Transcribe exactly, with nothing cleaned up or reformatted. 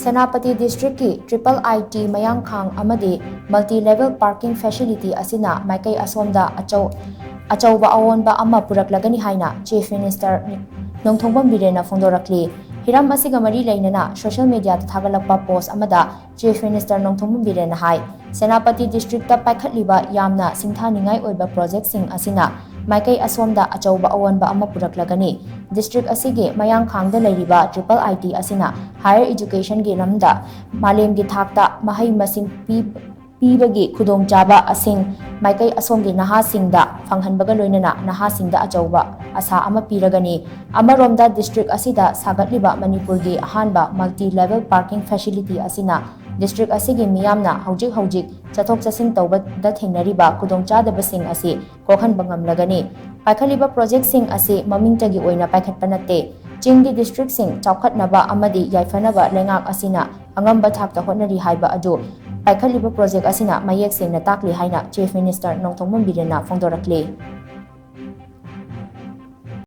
ꯁꯦꯅꯥꯄꯇꯤ ꯗꯤꯁꯇ꯭ꯔꯤꯛꯀꯤ ꯇ꯭ꯔꯤꯄꯜ ꯑꯥꯏ ꯇꯤ ꯃꯌꯥꯡꯈꯥꯡ ꯑꯃꯗꯤ multi level parking facility ꯑꯁꯤꯅ ꯃꯥꯏꯀꯩ ꯑꯁꯣꯝꯗ ꯑꯆꯧ-, ꯑꯆꯧꯕ ꯑꯑꯣꯟꯕ ꯑꯃ ꯄꯨꯔꯛꯂꯒꯅꯤ ꯍꯥꯏꯅ ꯆꯤꯐ ꯃꯤꯅꯤꯁꯇꯔ ꯅꯣꯡꯊꯣꯝꯕꯝ ꯕꯤꯔꯦꯟꯅ ꯐꯣꯡꯗꯣꯔꯛꯂꯤ꯫ ꯍꯤꯔꯝ ꯑꯁꯤꯒ ꯃꯔꯤ ꯂꯩꯅꯅ ꯁꯣꯁꯤꯌꯦꯜ ꯃꯤꯗꯤꯌꯥꯗ ꯊꯥꯒꯠꯂꯛꯄ ꯄꯣꯁ ꯑꯃꯗ ꯆꯤꯐ ꯃꯤꯅꯤꯁꯇꯔ ꯅꯣꯡꯊꯣꯝꯕꯝ ꯕꯤꯔꯦꯟꯅ ꯍꯥꯏ, ꯁꯦꯅꯥꯄꯇꯤ ꯗꯤꯁꯇ꯭ꯔꯤꯛꯇ ꯄꯥꯏꯈꯠꯂꯤꯕ ꯌꯥꯝꯅ ꯁꯤꯡꯊꯥꯅꯤꯡꯉꯥꯏ ꯑꯣꯏꯕ ꯄ꯭ꯔꯣꯖꯦꯛꯁꯤꯡ ꯑꯁꯤꯅ ꯃꯥꯏꯀꯩ ꯑꯁꯣꯝꯗ ꯑꯆꯧꯕ ꯑꯑꯣꯟꯕ ꯑꯃ ꯄꯨꯔꯛꯂꯒꯅꯤ꯫ ꯗꯤꯁꯇ꯭ꯔꯤꯛ ꯑꯁꯤꯒꯤ ꯃꯌꯥꯡꯈꯥꯡꯗ ꯂꯩꯔꯤꯕ ꯇ꯭ꯔꯤꯄꯜ ꯑꯥꯏ ꯇꯤ ꯑꯁꯤꯅ ꯍꯥꯌꯔ ꯏꯖꯨꯀꯦꯁꯟꯒꯤ ꯂꯝꯗ ꯃꯥꯂꯦꯝꯒꯤ ꯊꯥꯛꯇ ꯃꯍꯩ ꯃꯁꯤꯡ ꯄꯤ-, ꯄꯤꯕꯒꯤ ꯈꯨꯗꯣꯡꯆꯥꯕ ꯑꯁꯤꯡ ꯃꯥꯏꯀꯩ ꯑꯁꯣꯝꯒꯤ ꯅꯍꯥꯁꯤꯡꯗ ꯐꯪꯍꯟꯕꯒ ꯂꯣꯏꯅꯅ ꯅꯍꯥꯁꯤꯡꯗ ꯑꯆꯧꯕ ꯑꯁꯥ ꯑꯃ ꯄꯤꯔꯒꯅꯤ꯫ ꯑꯃꯔꯣꯝꯗ ꯗꯤꯁꯇ꯭ꯔꯤꯛ ꯑꯁꯤꯗ ꯁꯥꯒꯠꯂꯤꯕ ꯃꯅꯤꯄꯨꯔꯒꯤ ꯑꯍꯥꯟꯕ ꯃꯜꯇꯤ ꯂꯦꯚꯦꯜ ꯄꯥꯔꯀꯤꯡ ꯐꯦꯁꯤꯂꯤꯇꯤ ꯑꯁꯤꯅ ꯗꯤꯁꯇ꯭ꯔꯤꯛ ꯑꯁꯤꯒꯤ ꯃꯤꯌꯥꯝꯅ ꯍꯧꯖꯤꯛ ꯍꯧꯖꯤꯛ ꯆꯠꯊꯣꯛ ꯆꯠꯁꯤꯟ ꯇꯧꯕꯗ ꯊꯦꯡꯅꯔꯤꯕ ꯈꯨꯗꯣꯡꯆꯥꯗꯕꯁꯤꯡ ꯑꯁꯤ ꯀꯣꯛꯍꯟꯕ ꯉꯝꯂꯒꯅꯤ꯫ ꯄꯥꯏꯈꯠꯂꯤꯕ ꯄ꯭ꯔꯣꯖꯦꯛꯁꯤꯡ ꯑꯁꯤ ꯃꯃꯤꯡꯇꯒꯤ ꯑꯣꯏꯅ ꯄꯥꯏꯈꯠꯄ ꯅꯠꯇꯦ꯫ ꯆꯤꯡꯒꯤ ꯗꯤꯁꯇ꯭ꯔꯤꯛꯁꯤꯡ ꯆꯥꯎꯈꯠꯅꯕ ꯑꯃꯗꯤ ꯌꯥꯏꯐꯅꯕ ꯂꯩꯉꯥꯛ ꯑꯁꯤꯅ ꯑꯉꯝꯕ ꯊꯥꯛꯇ ꯍꯣꯠꯅꯔꯤ ꯍꯥꯏꯕ ꯑꯗꯨ ꯄꯥꯏꯈꯠꯂꯤꯕ ꯄ꯭ꯔꯣꯖꯦꯛ ꯑꯁꯤꯅ ꯃꯌꯦꯛ ꯁꯦꯡꯅ ꯇꯥꯛꯂꯤ ꯍꯥꯏꯅ ꯆꯤꯐ ꯃꯤꯅꯤꯁꯇꯔ ꯅꯣꯡꯊꯣꯝꯕꯝ ꯕꯤꯔꯦꯟꯅ ꯐꯣꯡꯗꯣꯔꯛꯂꯤ꯫